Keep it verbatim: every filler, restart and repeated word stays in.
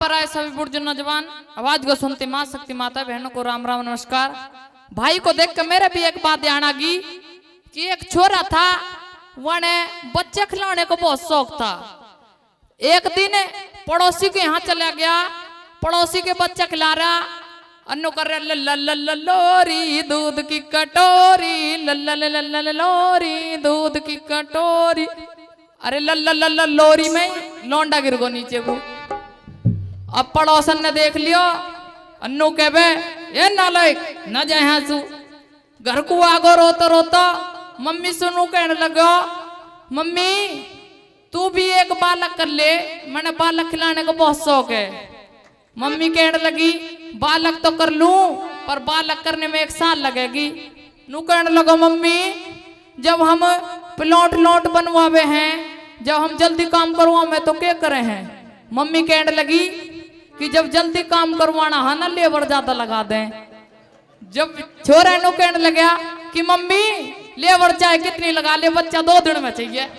पर आए सभी बुजुर्ग नौजवान, आवाज को सुनते माँ शक्ति माता बहनों को राम राम नमस्कार। भाई को देख के मेरे भी एक बात ध्यान आ गई कि एक छोरा था, वने बच्चे खिलौने को बहुत शौक था। एक दिन पड़ोसी के यहाँ चला गया, पड़ोसी के बच्चा खिला रहा, अन्नू कर रहा, "ल ल ल ल लोरी दूध की कटोरी, ल ल ल ल ल लोरी दूध की कटोरी।" अरे ल ल ल ल लोरी में लौंडा गिर गो नीचे को। अब पड़ोसन ने देख लियो, अन्नू कहवे, "ए नालायक, न जाए हाँ सू।" घर को आगो रोता रोता मम्मी सुनू कहने लग्यो, "मम्मी, तू भी एक बालक कर ले, मैंने बालक खिलाने का बहुत शौक है।" मम्मी कहने लगी, "बालक तो कर लूं, पर बालक करने में एक साल लगेगी।" नू कहने लगा, "मम्मी, जब हम प्लॉट लॉट बनवावे हैं, जब हम जल्दी काम करवावे तो क्या करे हैं?" मम्मी कहने लगी कि जब जल्दी काम करवाना है ना, लेबर ज्यादा लगा दें। जब छोरा नू कहने लग्या कि मम्मी, लेबर चाहे कितनी लगा ले, बच्चा दो दिन में चाहिए।